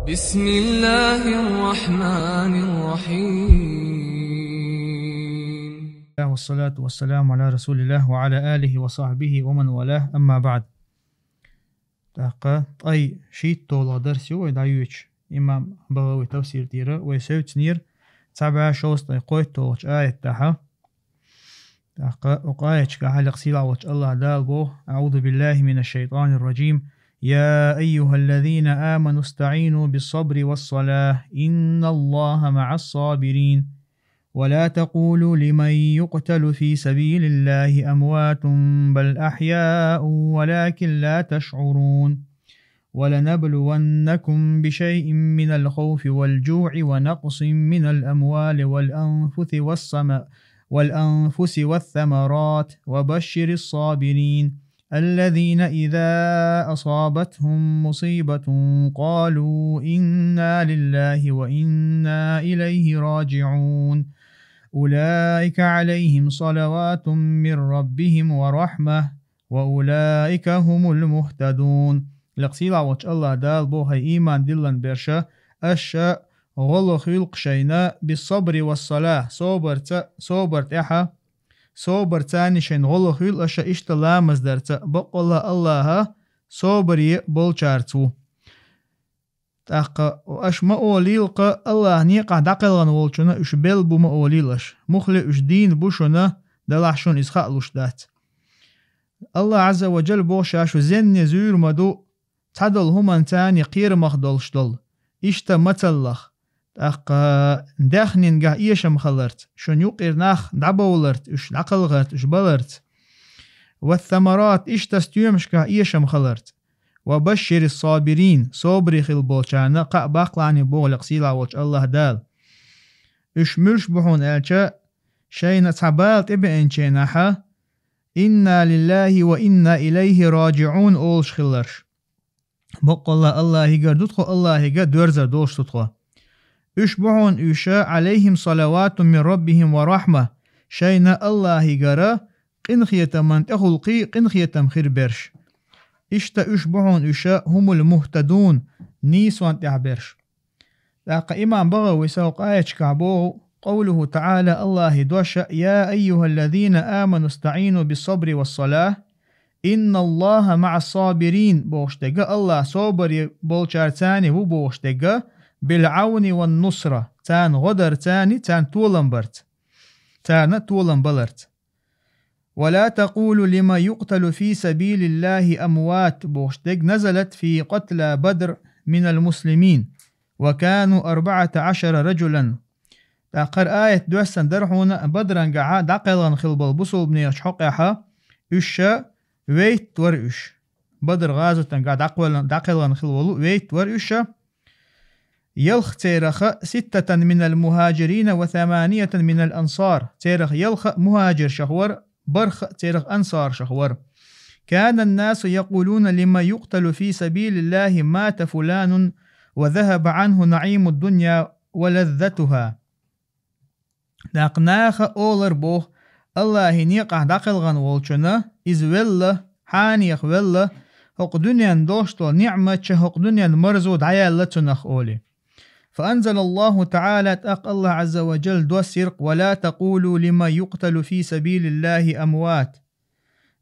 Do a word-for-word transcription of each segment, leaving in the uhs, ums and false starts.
بسم الله الرحمن الرحيم. والصلاة والسلام على رسول الله وعلى آله وصحبه ومن والاه، أما بعد. ТӀаккха ткъе шийтталагӀа дарс ю вай дӀайоьдуш имам БагӀавий тафсир тӀера, вай севцнера цхьа бӀаь шовзткъе кхойтталагӀча аятехь. ТӀаккха укх аятехь хьалха сийлахь волчу АллахӀ Дала боху: أعوذ بالله من الشيطان الرجيم. يا أيها الذين آمنوا استعينوا بالصبر والصلاة إن الله مع الصابرين. ولا تقولوا لمن يقتل في سبيل الله أموات بل أحياء ولكن لا تشعرون. ولنبلونكم بشيء من الخوف والجوع ونقص من الأموال والأنفس والسم-، والأنفس والثمرات وبشر الصابرين الذين إذا أصابتهم مصيبة قالوا إنا لله وإنا إليه راجعون. أولئك عليهم صلوات من ربهم ورحمة وأولئك هم المهتدون. Лекха сийлахь волчу АллахӀ Дала боху: хӀай ийман диллина берш, аша гӀо лохуьйлу-кх шайна, بالصبر والصلاة, собарца, собар тӀехь, собарца шайна гӀо лохуьйлу аша иштта ламаз дарца, баккъалла АллахӀ собаре болчаьрца ву. ТӀаккха аша ма олийла-кха, АллахӀ некъахь дӀакхелхина волчунна уьш белла бу ма олийла аша. Муххале уьш дийна бу шуна, делахь шуна иза хаа луш дац. АллахӀ Ӏазза ва Джалла боху ша шу зенне зуьйр ма ду, цхьадолу хӀуманца кхерамах долуш долу. Иштта мацаллах, тӀаккха даьхнингахь эшам хиларца, шуна юккъера нах дӀабовларца, уьш дӀакхалхарца, уьш баларца. والثمرات, иштта стоьмашкахь эшам хиларца. وبشر الصابرين, собаре хила болчарна кхаъ баккхалахьний боху лекха сийлахь волчу АллахӀ Дала. Уьш муьлш бу хьуна аьлча, шайна цхьа бала тӀебеанчу хенахь, إنا لله وإنا إليه راجعون олуш хилларш. Баккъалла АллахӀигара ду тхо, АллахӀига доьрзар долуш ду тхо. Уьш бу хьуна уьш, عليهم صلوات من ربهم ورحمة, шайна АллахӀигара къинхетаман тӀехула кхин къинхетам хир берш. Иштта уьш бу хьуна уьш, هم المهتدون, нийсонан тӀехь берш. ТӀаккха имам БагӀавис хӀокху аятехь боху, قوله تعالى, АллахӀан дош: يا أيها الذين آمنوا استعينوا بالصبر والصلاة إن الله مع الصابرين бохуш дерг, АллахӀ собаре болчаьрца ву бохуш дерг, بالعون والنصرة, царна гӀо дарца, царна толам барца, царна толам баларца. ولا تقولوا لمن يقتل في سبيل الله أموات бохуш дерг, نزلت في قتلى بدر من المسلمين وكانوا أربعة عشر رجلا. ТӀаккха хӀара аят доьссина дара хьуна Бадрангахь дӀакхелхина хилла болу бусулбанехачу хьокъехь, уьш ша вейтта вара уьш. Бадр гӀазотангахь дӀакхоьллина-, дӀакхелхина хилла волу вейтта вара уьш ша. Ялх церах, ستة من المهاجرين وثمانية من الأنصار, церах ялх мухӀажиршах вара, барх церах ансаршах вара. كان الناس يقولون لمن يقتل في سبيل الله مات فلان وذهب عنه نعيم الدنيا ولذتها. ТӀаккха наха олар боху, АллахӀан некъахь дӀакхелхина волчунна, иза велла, хьенех велла, хӀокху дуьненна долуш долу ниӀматаш, хӀокху дуьненна марзо дӀаяьлла цунах олий. فأنزل الله تعالى, тӀаккха АллахӀ Ӏазза ва Джалла доссийра-кх: ولا تقولوا لمن يقتل في سبيل الله أموات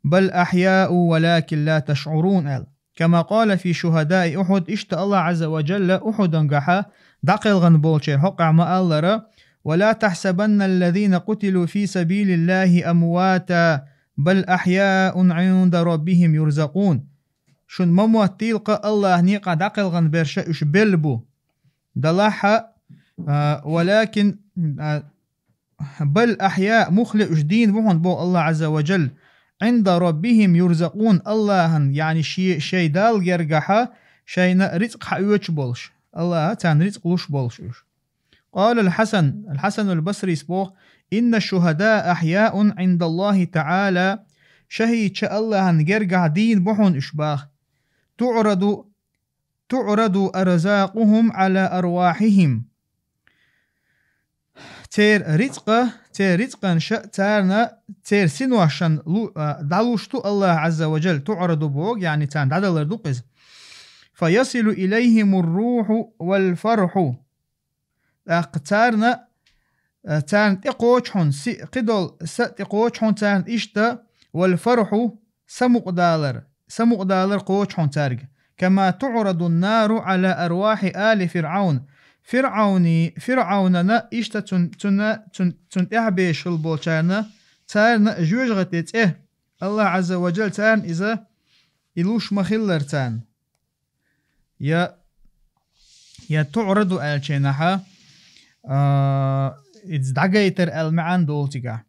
بل أحياء ولكن لا تشعرون аьлла. كما قال في شهداء أحد, иштта АллахӀ Ӏазза ва Джалла Ухьудангахь дӀакхелхина болчеран хьокъехь ма-аллара: ولا تحسبن الذين قتلوا في سبيل الله أمواتا بل أحياء عند ربهم يرزقون. Шуна ма моттийла-кха, АллахӀан некъахь дӀакхелхина берш уьш белла бу. Делахь а, а, ولكن, а, بل أحياء, муххале уьш дийна бу хьуна боху АллахӀ Ӏазза ва Джалла, عند ربهم يرزقون, АллахӀан, яъни шен, шайн Далла гергахь шайна рицкъ хьаоьцуш болуш. АллахӀа царна рицкъ луш болуш уьш. قال الحسن, Ал-Хьасан аль-Басрис боху: إن الشهداء أحياء عند الله تعالى, шахӀидаш АллахӀан гергахь дийна бу хьуна уьш боху. تعرض تعرض أرزاقهم على أرواحهم. Церан рицкъа, церан рицкъанаш царна, церан синошна лу-, а, дӀалуш ду АллахӀ Ӏазза ва Джалла, تعرض боху, яъни царна дӀадалар ду-кх иза. فيصل إليهم الروح والفرح. ТӀаккха царна, э, царна тӀекхочу хьуна сиъ, кхидолу са тӀекхочу хьуна царна иштта, والفرح, самукъадалар, самукъадалар кхочу хьуна цаьрга. كما تعرض النار على أرواح آل فرعون. ФирӀауни, ФирӀаунана иштта цун, цунна, цун, цун тӀаьхьабезаш хилла болчарна, царна жоьжахати цӀе, Аллах Азза ва Джалла царна иза, и луш ма-хиллара царна. Я, я تعرض аьллачу хенахь, а, иза дӀагайтар аьлла маьӀна долу цигахь.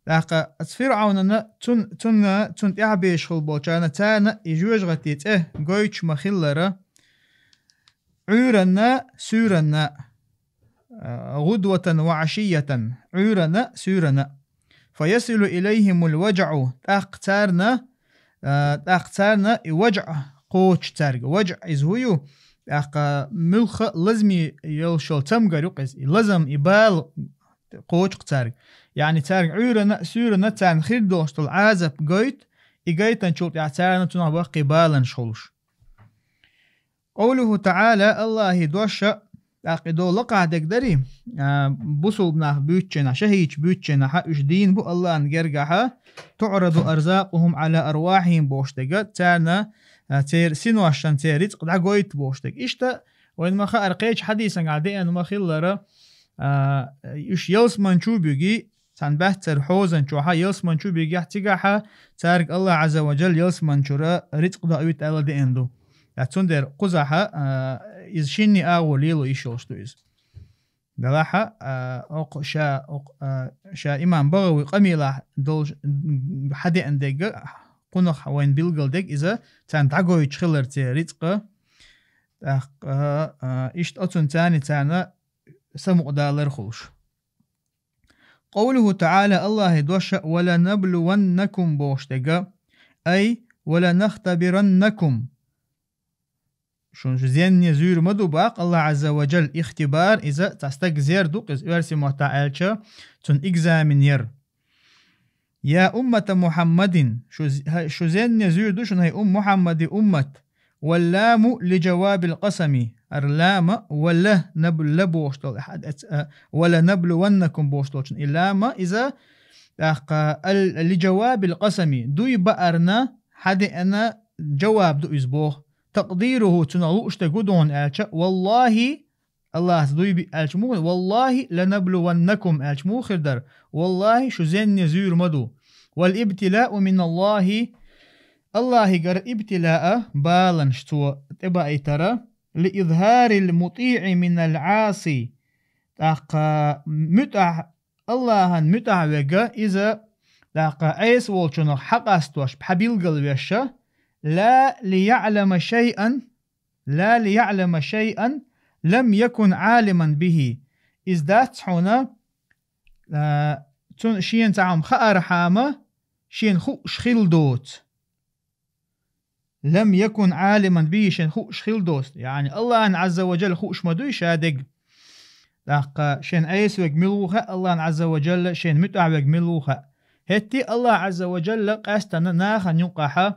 ТӀаккха оцу ФирӀаунана, цун, цунна, цун тӀаьхьабезаш хилла болчарна, царна и жоьжахати цӀе гойтуш ма-хиллара, Ӏуьйранна, суьйранна, а, غدوة وعشية, Ӏуьйранна, суьйранна. فيصل إليهم الوجع, тӀаккха царна, а, тӀаккха царна и важӀ кхочу цаьрга. ВажӀ иза хӀун ю? ТӀаккха муьлхха а лазаме йолуш йолу цамгар ю-кх иза. И лазам, и бала кхочу-кх цаьрга. Яъни цаьрга Ӏуьйранна а, суьйранна а царна хир долуш долу Ӏазап гойту, и гайтинчул тӀаьхьа царна цунах баккхий баланаш хуьлуш. قوله تعالى, Аллахьан дош а, тӀаккха и долу лакхахь дерг дарий, а, бусулба нах буьйцучу хенахь, шахӀидаш буьйцучу хенахь, уьш дийна бу Аллахьан гергахь, تعرض أرزاقهم على أرواحهم бохуш дерг, царна, а, церан синошна церан рицкъ дӀагойту бохуш дерг. Иштта, вайна ма-хаъара, кхечу хьадисангахь деана ма-хиллара, а, уьш ялсамани чу а буьгий, цхьана баьццара хьозанчохь ялсамани чу а буьгехь, цигахь цаьрга Аллах Азза ва Джалла ялсамани чуьра рицкъ доуьйту аьлла деана ду. Ткъа цундела кхузахь, а, иза шинне агӀор лело йиш йолуш ду иза. Делахь, а, окху ша, окху, а, ша имам БагӀавин къамелехь долуш, м, хьадеана дерг, кхунах вайна билгал дерг иза, царна дӀагойтуш хилар церан рицкъа. ТӀаккха, а, иштта оцунна царна, царна самукъадалар хуьлуш. قوله تعالى, Аллахьан дош а, ولنبلونكم бохуш дерг, أي ولنختبرنكم. Шуна зенне зуьйр ма ду боху Аллах Азза ва Джалла, ихтибар, иза цхьа стаг зер ду-кх иза, оьрсийн маттахь аьлча, цунна экзамен яр. يا أمة محمد, шу з-, хӀай, шу зенне зуьйр ду шуна, хӀай умма Мухьаммадан уммат. واللام لجواب القسم. ХӀара лама, ولنبل-, ла бохуш долу, хьа-, эц-, а, ولنبلونكم бохуш долчун. И лама иза, тӀаккха ал-, لجواب القسم. Дуй баарна, хьадеана жаваб ду иза боху. تقديره, цунах лууш дерг хӀун ду хьуна аьлча, والله, Аллахьца дуй биъна аьлча муха, والله لنبلونكم аьлча муха хир дара? Валлахьи, шу зенне зуьйр ма ду. والابتلاء من الله, Аллахьигара ибтилаа, баланаш цо тӀебаийтара, لإظهار المطيع من العاصي. ТӀаккха муьтӀахь, Аллахьан муьтӀахь верг, иза, тӀаккха Ӏеса волчунах хьакъастош, хьабилгалвеш, لا ليعلم شيئا, لا ليعلم شيئا لم يكن عالما به. Иза дац хьуна, а, цун-, шена цхьа хӀума хаархьама, шена хууш хилла доцу. لم يكن عالما به, шена хууш хилла доцу. Яъни Аллахьан Азза ва Джалла хууш ма дуй ша дерг. ТӀаккха шена Ӏеса верг мила ву хаьа, Аллахьан Азза ва Джалла шена муьтӀахь верг мила ву хаьа. ХӀетте а Аллахь Азза ва Джалла къаьстина нахана юкъахь,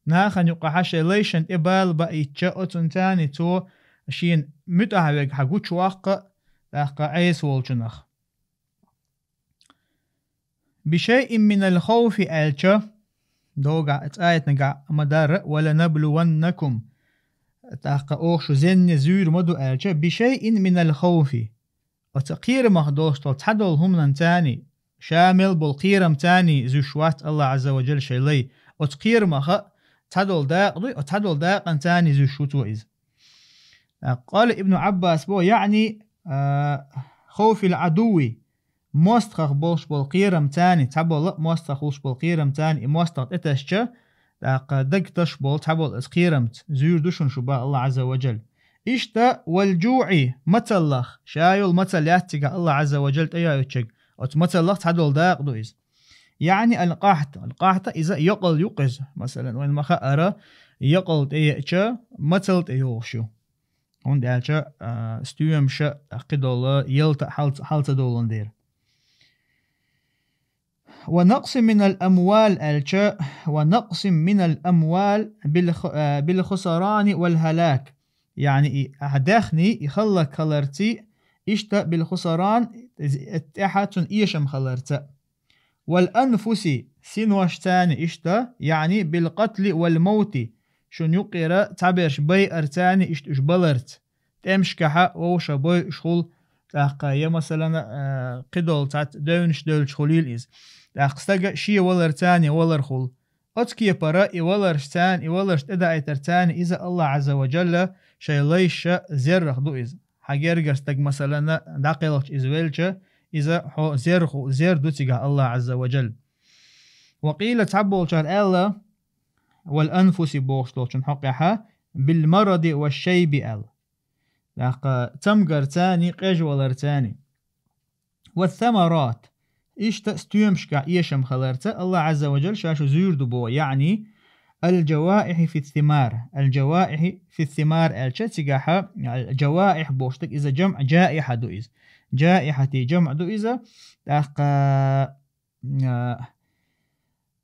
нахана юкъахь шайн лайшна тӀе бала баийтча, оцунна царна цо шена муьтӀахь верг хьагучуваккха, тӀаккха Ӏеса волчунах. بشيء من الخوف аьлча, догахь, цӀаятнагахь ма-дарра, ولنبلونكم. ТӀаккха оха шу зенне зуьйр ма ду аьлча, بشيء من الخوف. Оцу кхерамах долуш долу цхьадолу хӀуманан царна, ша мел болу кхерам царна зуьйш вац Аллахь Азза ва Джалла шайн лай. Оцу кхерамаха цхьадолу дакъа дуй, оцу цхьадолу дакъан царна зуьйш ву цо иза. А, къала Ибну Ӏаббас бо, яъни, а, خوف العدو, мостагӀах болуш болу кхерам царна, цхьаболу мостагӀах луш болу кхерам царна, и мостагӀа тӀетасча, тӀаккха дагташ болу цхьаболу аса кхерамца, зуьйр ду шуна шу баха Аллахь Азза ва Джалла. Иштта, والجوع, мацаллах, ша йолу мацалла яц цигахь Аллахь Азза ва Джалла тӀейоуьйтучерг, оцу мацаллах цхьадолу дакъа ду иза. يعني القحط, القحط иза йокъал ю-кх иза. Масалан, вайн ма-хаъара, йокъал тӀееача, мацалла тӀейогӀуш ю. ХӀунда аьлча, а, стоьмаша, а, кхидолу ялта хьал ца, хьал ца долун дера. ونقص من الأموال аьлча, ونقص من الأموال بالخ-, э, بالخسران والهلاك. يعني и, а, даьхни и хӀаллак хиларца, иштта بالخسران, из, тӀехьа цун эшам хиларца. والأنفس, синошца иштта, يعني بالقتل والموت, шун юкъера цхьаберш байарца, иштта уж баларца. ТӀемашкахьа вовшах бой уж хул, тӀаккха я, масалан, а, кхыдола цхьацца девнаш девлча хулийла из. ТӀаккха стага ше валарца валар хул. Оцу кепара и валаршца, и валарш тӀедаийтарца иза АллахӀ Ӏазза ва Джалла шайн лайша зеррах ду иза. Хьан гергара стаг, масалан, дӀакхелхича иза велча, иза хьо зер ху-, зер ду цигахь АллахӀ Ӏазза ва Джалла. وقيل, цхьаболчара аьлла, والأنفس бохуш долчун хьокъехьа, بالمرض والشيب аьлла. ТӀаккха цамгарца, къежваларца. والثمرات. Иштта стоьмашкахь эшам хиларца АллахӀ Ӏазза ва Джалла ша шу зуьйр ду боху, يعني الجوائح في الثمار. الجوائح في الثمار аьлча цигахьа, الجوائح бохуш дерг иза جمع جائحة ду иза. جائحة جمع ду иза, тӀаккха, а,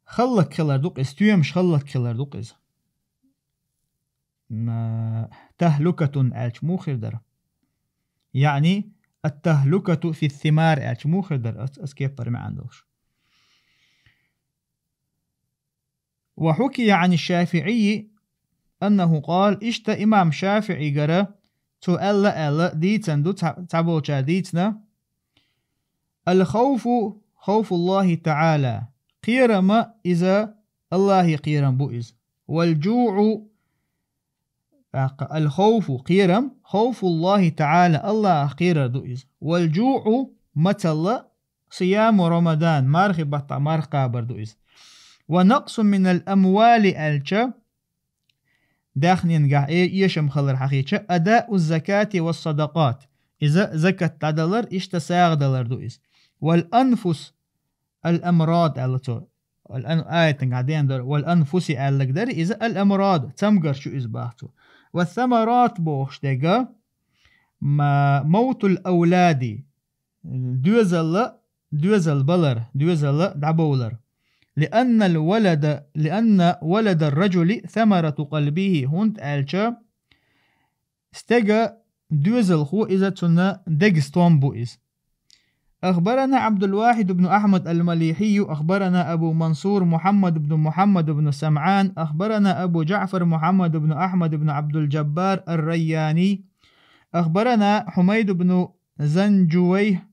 хӀаллакьхилар ду-кх иза, стоьмаш хӀаллакьхилар ду-кх иза. М, а, تهلكة аьлча муха хир дара? يعني التهلكة في الثمار аьлча муха хир дара, ас, ас кеппара маьӀна долуш. وحكي عن الشافعي أنه قال, иштта имам ШафиӀигара цо аьлла аьлла дийцина ду, цхьа-, цхьаболчара дийцина: الخوف خوف الله تعالى, кхерама иза АллахӀе кхерам бу иза. والجوع, тӀаккха الخوف, кхерам, خوف الله تعالى, АллахӀах кхерар ду иза. والجوع, мацалла, صيام رمضان, мархи баттахь марха кхабар ду иза. ونقص من الأموال аьлча, даьхненгахь э-, эшам хилар хьахийча, أداء الزكاة والصدقات, иза закат дӀадалар, иштта сагӀа далар ду иза. والأنفس الأمراض аьлла цо. Ал-ан-, аятангахь деана дара, والأنفس аьлларг дара иза, الأمراض, цамгарш ю иза боху цо. والثمرات бохуш дерг, ма-, موت الأولاد, доьзалла, доьзал балар, доьзалла дӀабовлар. لأن الولد، لأن ولد الرجل ثمرة قلبه, хӀунда аьлча стеган доьзалхо иза цунна деган стом бу иза. أخبرنا عبد الواحد بن أحمد المليحي، أخبرنا أبو منصور محمد بن محمد بن سمعان، أخبرنا أبو جعفر محمد بن أحمد بن عبد الجبار الرياني، أخبرنا حميد بن زنجويه،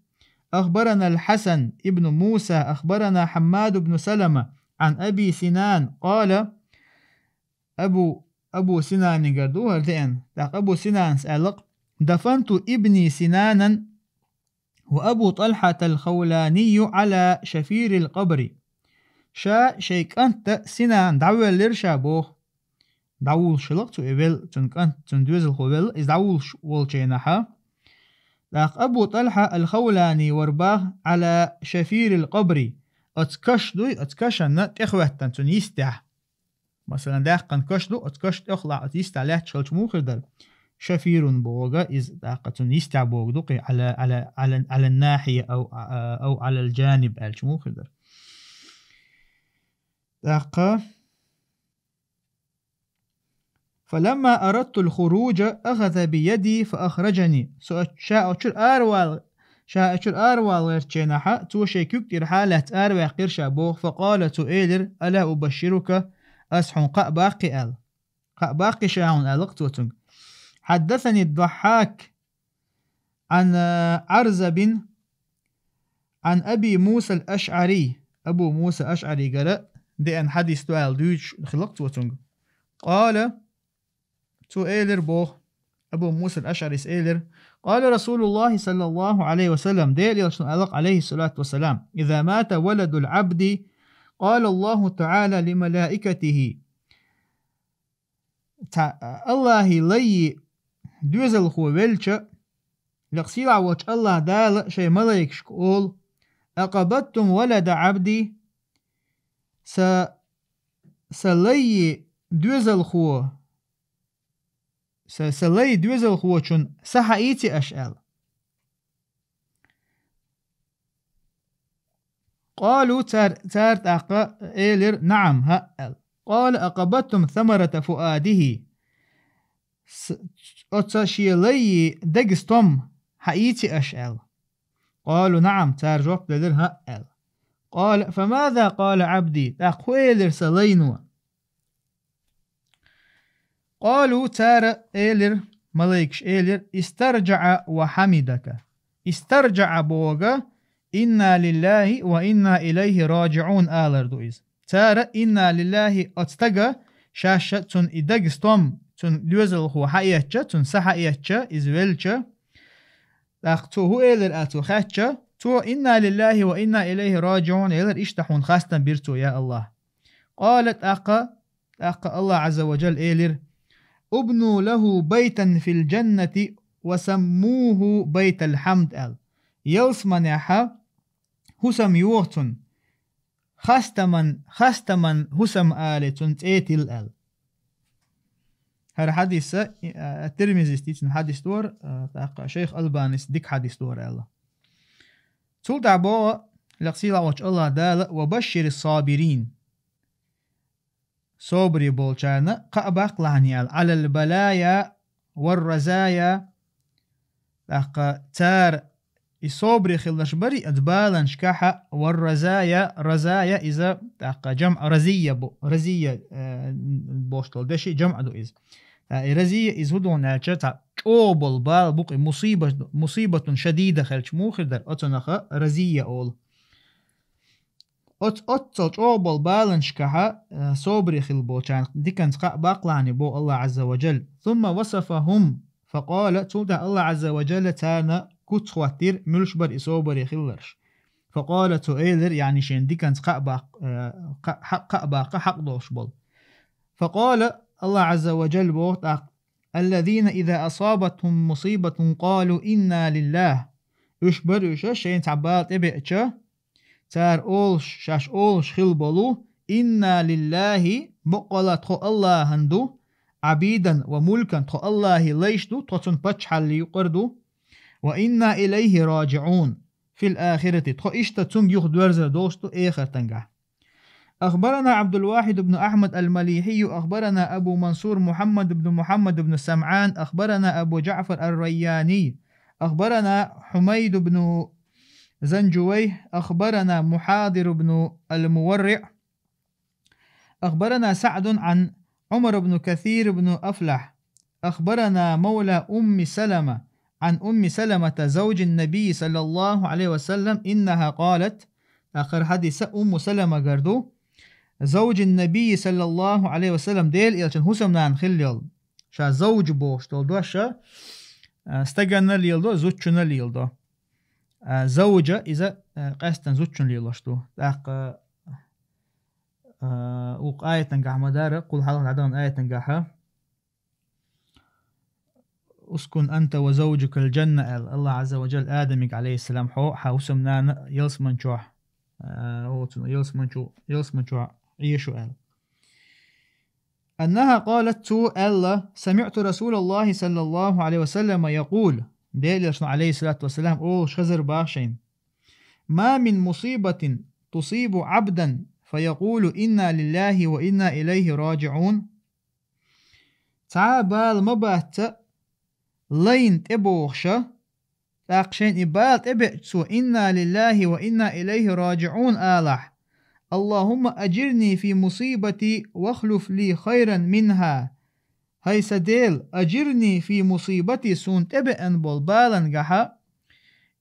أخبرنا الحسن بن موسى، أخبرنا حماد بن سلمة عن أبي سنان قال: Абу, Абу Синанигара ду хӀара деана. ТӀаккха Абу Синанас аьлла-кх: دفنت ابني سنانا وأبو طلحة الخولاني على شفير القبر. Ша шайн кӀант Синан дӀавоьллира ша боху. ДӀавуллуш хилла-кх цо и велла, цуьнан кӀант, цуьнан доьзалхо велла, иза дӀавуллуш волчу хенахьа. ТӀаккха Абу ТӀалхьа ал-Хавлани вара боху على شفير القبر. Оцу каш дуй, оцу кашанна тӀехӀоьттина цуьнан йистехь. Масалан, даьккхина каш ду, оцу каш тӀехула оцу йистехь лаьтташ хилча муха хир дара? Шафирун боху иза, тӀаккха цуьнан йистехь боху ду-кх и, على، على، على، على الناحية أو، أو على الجانب аьлча муха хир дара? ТӀаккха: فلما أردت الخروج أخذ بيدي فأخرجني. Со оч-, ша оцуьра аравала, ша оцуьра аравала гӀертачу хенахьа, цо шайн куьг тӀера хьалаьцна араваьккхира ша боху, فقال, цо элира: ألا أبشرك؟ Ас хьуна кхаъ баккхий аьлла. Кхаъ баккхий ша хьуна, аьлла-кх цо цуьнга. حدثني الضحاك عن عرزب عن أبي موسى الأشعري. Абу Муса АшӀаригара деана хьадис ду аьлла дуьйцуш хилла-кх цо цуьнга. قال, цо элира боху, Абу Муса ал-АшӀарис элира: قال رسول الله صلى الله عليه وسلم, Делан Элчано аьлла-кх, عليه الصلاة والسلام: إذا مات ولد العبد قال الله تعالى لملائكته. Цхьа АллахӀан лайи доьзалхо велча, лекха сийлахь волчу АллахӀ Дала шайн малайкашка олу: أقبضتم ولد عبدي؟ Сан, сан лайи доьзалхо, сан, сан лай доьзалхочун сахьаийци аша аьлла. قالوا, цар, цар тӀаккха элира: نعم, хӀаъ, аьлла. قال: أقبضتم ثمرة فؤاده؟ С-, оцу шен лайи дега стом хьаийци аша, аьлла. قالوا: نعم, цара жоп делира: хӀаъ, аьлла. قال: فماذا قال عبدي؟ ТӀаккха хӀун элира сан лайно? قالوا, цара элира, малайкаш элира: استرجع وحمدك. استرجع боху: إنا لله وإنا إليه راجعون алар ду иза. Цара إنا لله, оцу стага шаьш цунна и дега стом, цунна доьзалхо хьаэцча, цунна са хьаэцча, иза велча, тӀаккха цо хӀун элира аьлла цо хаьттича, цо: إنا لله وإنا إليه راجعون элира, иштта хьуна хастам бира цо, я АллахӀ. قال, тӀаккха, тӀаккха АллахӀ Ӏазза ва Джалла элира: ابنوا له بيتا في الجنة وسموه بيت الحمد аьлла. Ялсаманехьа хӀусам йоха цунна, хастаман, хастаман хӀусам али цунна цӀе тилла аьлла. ХӀара хьадис а, а, Тирмизис дийцина хьадис дора, а, тӀаккха шайх Албанис дика хьадис дора аьлла. Цул тӀаьхьа боху лекха сийлахь волчу АллахӀ Дала: وبشر الصابرين. Собаре болчарна кхаъ баккхалахьаний аьлла: على البلايا والرزايا. ТӀаккха цара и собаре хилларш барий, оцу баланашкахьа, والرزايا, разая иза, тӀаккха جمع رزية бу, رزية, э, бохуш долу деши جمع ду иза. ТӀаккха и разия иза хӀун ду аьлча, цхьа чӀогӀа болу бала бу-кх и, مصيبة, مصيبة شديدة хилча муха хир дара, оцунах разия олу. Оц-, оццул чӀогӀа болу баланашкахьа, э, собаре хилла болчарна диканца кхаъ баккхалахьаний боху АллахӀ Ӏазза ва Джалла. ثم وصفهم فقال, цул тӀаьхьа АллахӀ Ӏазза ва Джалла царна куц хӀоттийра, муьлш бара и собаре хилларш. فقال, цо элира, яъни шена диканца кхаъ баккха, э, кхаъ, хьа-, кхаъ баккха хьакъ долуш болу. فقال, АллахӀ Ӏазза ва Джалла боху тӀаккха: الذين إذا أصابتهم مصيبة قالوا إنا لله. Уьш бара уьш, шайна цхьа бала тӀебеача, цара олуш, шаьш олуш хилла болу: إنا لله, баккъалла тхо АллахӀан ду, عبيدا وملكا, тхо АллахӀан лайш ду, тхо цуьнан паччахьаллин юкъара ду, وإنا إليه راجعون في الآخرة, тхо иштта цуьнга юха доьрзур долуш ду эхартангахь. أخبرنا عبد الواحد بن أحمد المليحي، أخبرنا أبو منصور محمد بن محمد بن سمعان، أخبرنا أبو جعفر الرياني، أخبرنا حميد بن زنجويه، أخبرنا محاضر بن المورع، أخبرنا سعد عن عمر بن كثير بن أفلح، أخبرنا مولى أم سلمة عن أم سلمة زوج النبي صلى الله عليه وسلم إنها قالت, тӀаккха хӀара хьадис а Умму Саламагара ду, زوج النبي صلى الله عليه وسلم, Делан элчан хӀусамнана хилла йолу. Ша زوج бохуш долу дош а, а, стаганна леладо, зудчунна леладо. А, زوج иза, а, къаьстина зудчунна лелош ду. ТӀаккха, а, укх аятангахь ма-дарра, кхул хьалха дӀадахана аятангахьа: اسكن أنت وزوجك الجنة аьлла, АллахӀ Ӏазза ва Джалла Адамига, Ӏалайхиссалам, хьо, хьан хӀусамнана ялсаман чохь, а, оцу ялсаман чу-, ялсаман чохь Ӏеша аьлла. أنها قالت, цо аьлла: سمعت رسول الله صلى الله عليه وسلم يقول, Делан элчано, Ӏалайхиссалату вассалам, олуш хезар боху шайна: ما من مصيبة تصيب عبدا فيقول إنا لله وإنا إليه راجعون. Цхьа а бала ма бац лайна тӀебогӀуша, тӀаккха шайна и бала тӀебеача цо: إنا لله وإنا إليه راجعون алахь. اللهم أجرني في مصيبتي واخلف لي خيرا منها. ХӀай сан Дела, أجرني في مصيبتي, суна тӀебеана болу балангахьа,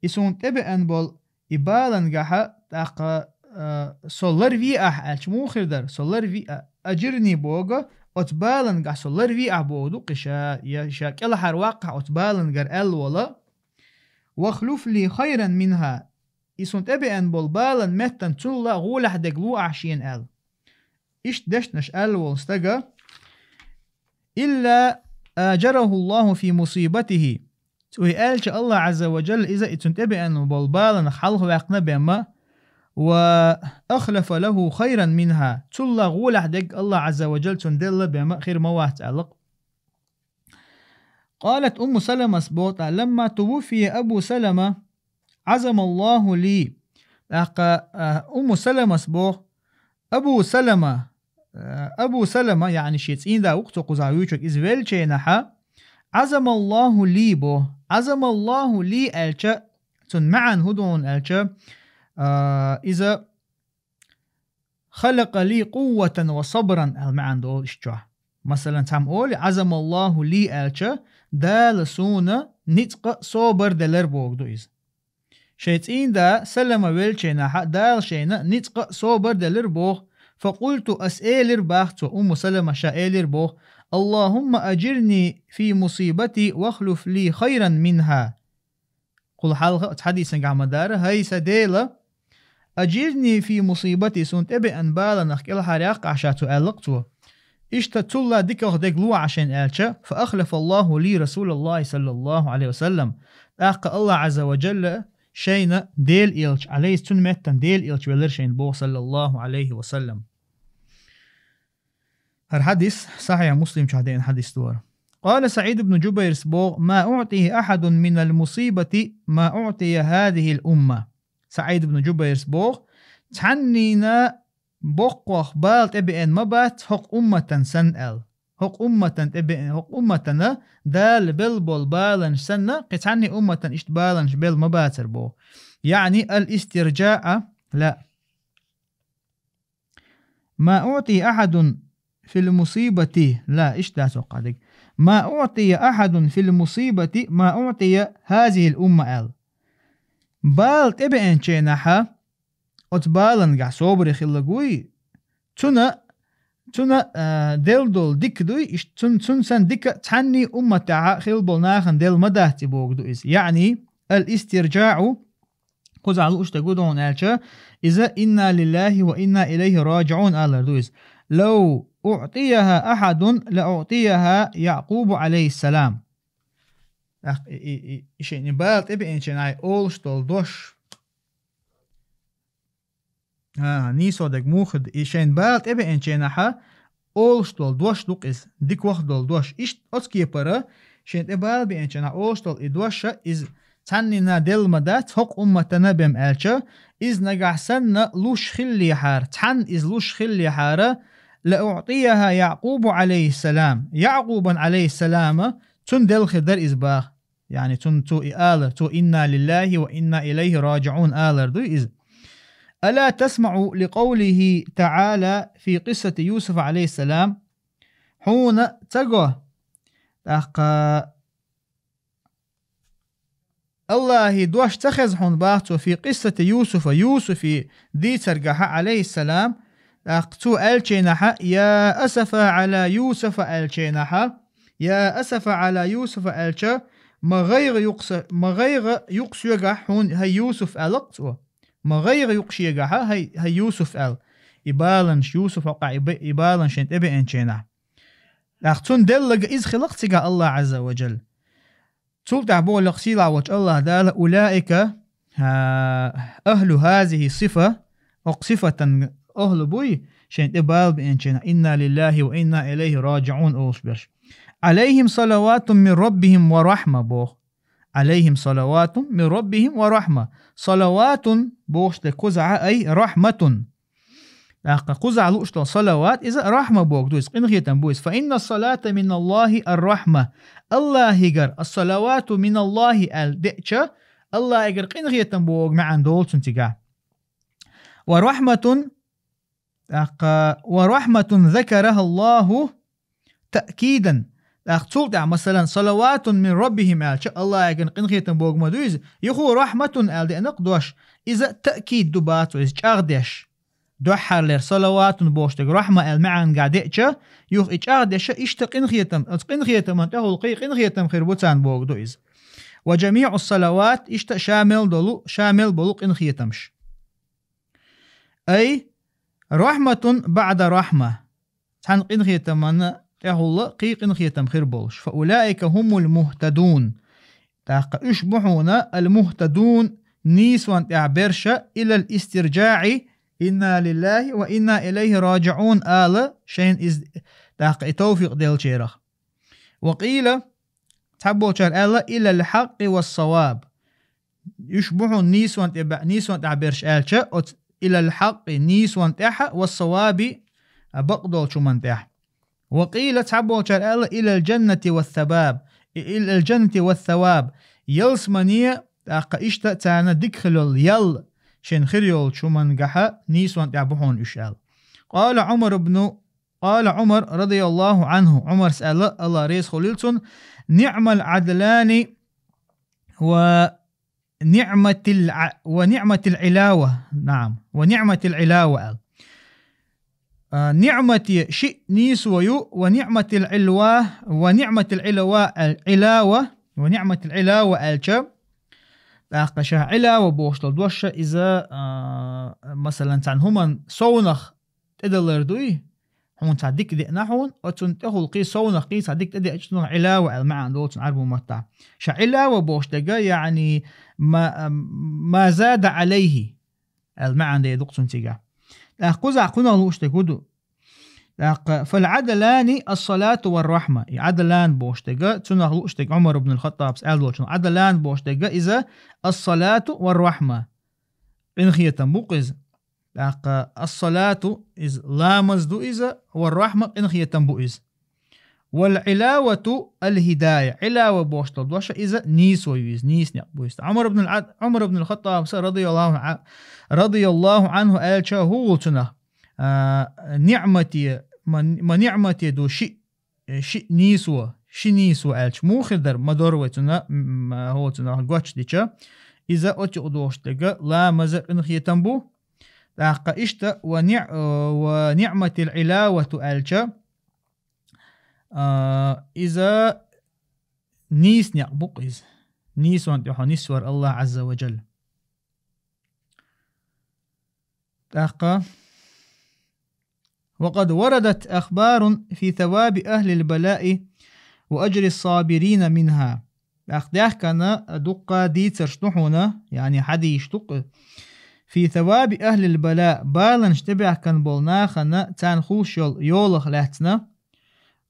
и суна тӀебеана болу и балангахьа, тӀаккха, а, со ларве ахь аьлча, муха хир дара? Со ларве а, أجرني боху, оцу балангахь со ларве ахь боху ду-кх ша, я ша кӀелхьарваккхахь оцу балангара аьлла волу: واخلف لي خيرا منها. И суна тӀебеана болу балан меттана цул а гӀолехь дерг ло ахь шена аьлла. Иштта дешнаш аьлла волу стага: إلا آجره الله في مصيبته. Цо и аьлча, АллахӀ Ӏазза ва Джалла иза и цунна тӀебеана болу баланах хьалхаваьккхина бен ма, وأخلف له خيرا منها. Цул а гӀолехь дерг АллахӀ Ӏазза ва Джалла цунна делла бен ма хир ма вац аьлла-кх. قالت أم سلمة, боху тӀаккха: لما توفي أبو سلمة عزم الله لي ТӀаккха, а, Умму Саламас боху, Абу Салама, а, Абу Салама, яъни шен цӀийнда ву-кх цо кхузахь вуьйцург, иза веллачийнахьа, «Ӏазамаллаху ли» боху. «Ӏазамаллаху ли» аьлча, цуьнан маьӀна хӀун ду аьлча, а, иза «халакъа ли къувватан ва сабран» аьлла маьӀна долу иштта чохь. Масалан, цхьамма олий, «Ӏазамаллаху ли» аьлча, Дала суна ницкъ а, собар делира бохург ду иза. Шен цӀийнда Салама веллачийнахьа, Дала шайна ницкъ а, собар делира боху. «Факъулту», ас элира боху цо, Умму Салама ша элира боху: «Аллахумма ажирни фи мусибати вахлуф ли хайран минха». Кхул хьалха оцу хьадисангахь ма-дарра: «ХӀай сан Дела, ажирни фи мусибати», суна тӀебеана баланах кӀелхьаръяккха ахь ша, цо аьлла-кх цо. Иштта цулла диках дерг ло ахь шайна аьлча, «фа ахлафаллаху ли расулаллахи саллаллаху Ӏалайхи ва саллам». ТӀаккха Аллах Ӏазза ва Джалла шайна Дела элча, Ӏалайхи, цуьнан меттана Дела элча велира шайна боху, саллаллаху Ӏалайхи ва саллам. ХӀара хьадис Сахьихь Муслим чохь деана хьадис ду хӀара. Къала СаӀид ибн Джубайрс боху: «Ма уӀтия ахьадун минал мусибати ма уӀтия хӀазихил умма». СаӀид ибн Джубайрс боху: «Цхьаннина боккхах бала тӀебеана ма бац хӀокху умматан санна», аьлла. ХӀокху умматан тӀебеана, хӀокху умматана Дала белла болу баланаш санна, кхин цхьанне умматан иштта баланаш белла ма бацара боху. Яъни ал-истирджаъ ла. «Ма уӀтия ахьадун фил мусибати», ла, иштта дац хӀокху дерг. «Ма уӀтия ахьадун фил мусибати ма уӀтия хӀазихил умма», аьлла. Бала тӀебеанчийнахьа, оцу балангахь собаре хилларг вуй, цуна, цуна, а, делла долу дика дуй, иш-, цун, цун санна дика цхьанний умматехьа хилла болу нахана делла ма дац и бохург ду иза. Яъни, ал-истирджаъу, кхузахь лууш дерг хӀун ду аьлча, иза «Инна лиллахи ва инна илайхи раджиун» алар ду иза. «Лав уӀтияха ахьадун, ла уӀтияха Яъкъубу Ӏалайхиссалам». Ах, и, и, и, и шен и бала тӀебеанчийнахьа олуш долу дош. А, нийсо дерг муха ду, и шен бала тӀебеанчийнахьа олуш долу дош ду-кх иза, дика ваха долу дош. Иштта оцу кепара, шен тӀе бала беанчийнахьа олуш долу и дош, иза цхьаннина делла ма дац хӀокху умматана бен аьлча, иза нагахь санна луш хиллехьара, цхьанна иза луш хиллехьара, «ла уӀтияха Яъкъубу Ӏалайхиссалам». Яъкъубан Ӏалайхиссалама цунна делла хир дара иза баха. Яъни цунна цо и алар, цо «Инна лиллахи ва инна илайхи раджиун» алар дуй иза. «Ала тасмаӀу ли къавлихи таӀала фи къиссати Юсуфа Ӏалайхиссалам?» Хьуна ца го, тӀаккха Аллахьи дош ца хеза хьуна баха цо, «фи къиссати Юсуфа», Юсуфи дийцаргахьа, Ӏалайхиссалам, тӀаккха цо аьлчийнахьа, «Я асафа Ӏала Юсуфа» аьлчийнахьа, «Я асафа Ӏала Юсуфа» аьлча, ма гӀайгӀа юкъа са-, ма гӀайгӀа юкъа соьгахь хьуна, хӀай Юсуф, аьлла-кх цо. Ма гӀайгӀа юкъа шегахьа, хӀай, хӀай Юсуф, аьлла. И баланаш, Юсуф хьокъахь и бе-, и баланаш шен тӀебеанчийнахьа. ТӀаккха цунна делларг иза хилла-кх цигахь Аллах Ӏазза ва Джалла. Цул тӀаьхьа боху-кх сийлахь волчу Аллах Дала: «Улаика, а, ахлу хазихи сифа», окху сифатан ахлу буй, шен тӀе бала беанчийнахьа, «Инна лиллахи ва инна илайхи раджиун» олуш берш. «Ӏалайхим салаватун мин раббихим ва рахьма», боху. «Ӏалайхим салаватун мин раббихим ва рахьма». Салаватун бохуш дерг кхузахьа, ай, рахьматун. ТӀаккха кхузахь лууш долу салават, иза рахьма бохург ду иза, къинхетам бу иза. «Фа инна салата миналлахи ар-рахьма». Аллахьигара, «Ас-салавату миналлахи» аьлла деъча, Аллахьигара къинхетам бохург маьӀна долу цунна цигахь. «Ва рахьматун», тӀаккха, «ва рахьматун закараха Аллаху таъкидан». ТӀаккха цул тӀаьхьа, масалан, «салаватун мин раббихим» аьлча, Аллахьигара къинхетам бохург ма ду иза. Юха «рахьматун» аьлла деана-кх дош. Иза таъкид ду баха цо, иза чӀагӀдеш. Дуьххьарлера «салаватун» бохуш дерг «рахьма» аьлла маьӀнехь деъча, юха и чӀагӀдеша, иштта къинхетам, оцу къинхетаман тӀехула кхин къинхетам хир бу царна бохург ду иза. «Ва джамиӀу салават», иштта ша мел долу, ша мел болу къинхетамаш. Ай, рахьматун баӀда рахьма. Цхьана къинхетаман тӀехула кхин къинхетам хир болуш. «Фа улаика хумул мухтадун». ТӀаккха уьш бу хьуна ал-мухтадун, нийсонан тӀехь берша, илал истирджаӀи, «Инна лиллахи ва инна илайхи раджиун» ала, шайна иза, тӀаккха и тавфикъ деллачарах. «Ва къийла», цхьаболчара аьлла, «илал хьакъкъи вас-саваб». уьш бу хьуна нийсонна тӀе бе-, нийсонна тӀехь берш аьлча, оцу илал хьакъи нийсонна тӀехь, ва саваби бакъдолчу хӀуманна тӀехь. Ва къийла цхьаболчара аьлла, илал джаннати ва саваб, и-, илал джаннати ва саваб, ялсамане, тӀаккха иштта царна дика хилла ял шен хир йолчу хӀумангахьа нийсонна тӀехь бу хьуна уьш аьлла. Къала Ӏумар ибну, къала Ӏумар радияллаху Ӏанху, Ӏумарс аьлла, Алла реза хуьлийла цунна, ниъмал Ӏадлани ва ниъматил Ӏа-, ва ниъматил Ӏилава, наам, ва ниъматил Ӏилава аьлла. А, ниъмате шиъ нийсо ю, ва ниъматил Ӏилва, ва ниъматил Ӏилва аьл-, Ӏилава, ва ниъматил Ӏилава аьлча, тӀаккха ша Ӏилава бохуш долу дош иза, а, масалан, цхьана хӀуманна совнах тӀедалар дуй, хьуна цхьа дика деана хьуна, оцунна тӀехула кхин совнах кхин цхьа дика тӀедеача, цунах Ӏилава аьлла маьӀна долу цунна Ӏарбу маттахь. Ша Ӏилава бохуш дерг, яъни ма-, ма зада Ӏалайхи аьлла маьӀна дерг ду-кх цунна цигахь. ТӀаккха кхузахь кхунах лууш дерг хӀун ду? ТӀаккха, фал Ӏадлани ас-салату вар-рахьма. И Ӏадлан бохуш дерг, цунах лууш дерг Ӏумар ибн ал-Хаттабс аьлла долчунах, Ӏадлан бохуш дерг иза ас-салату вар-рахьма. Къинхетам бу-кх иза. ТӀаккха ас-салату, иза ламаз ду иза, вар-рахьма, къинхетам бу иза. Вал Ӏилавату ал-хидая. Ӏилава бохуш долу дош иза нийсо ю иза, нийса некъ бу иза. Ӏумар ибн ал-Ӏад-, Ӏумар ибн ал-Хаттабса радияллаху Ӏа-, радияллаху Ӏанху аьлча хӀун волу цунах? А, ниъмате, ма, ма ниъмате ду шиъ, шиъ нийсо, ши нийсо аьлча, муха хир дара, ма дора вай цунна, м, м, хӀо цунах гоч дича, иза оцу юкъа дохуш дерг ламаза къинхетам бу. ТӀаккха иштта, ва ниъ-, ва ниъматил Ӏилавату аьлча, а, иза нийса некъ бу-кх иза. Нийсонна тӀехь нисвар Аллах Ӏазза ва Джалла. ТӀаккха, ва къад варадат ахбарун фи саваби ахлил балаи ва аджрис сабирина минха. ТӀаккха даьхкина дуккха дийцарш ду хьуна, яъни хьадисаш ду-кх, фи саваби ахлил бала, баланаш тӀебаьхкина болу нахана царна хуьлуш йолу йолах лаьцна,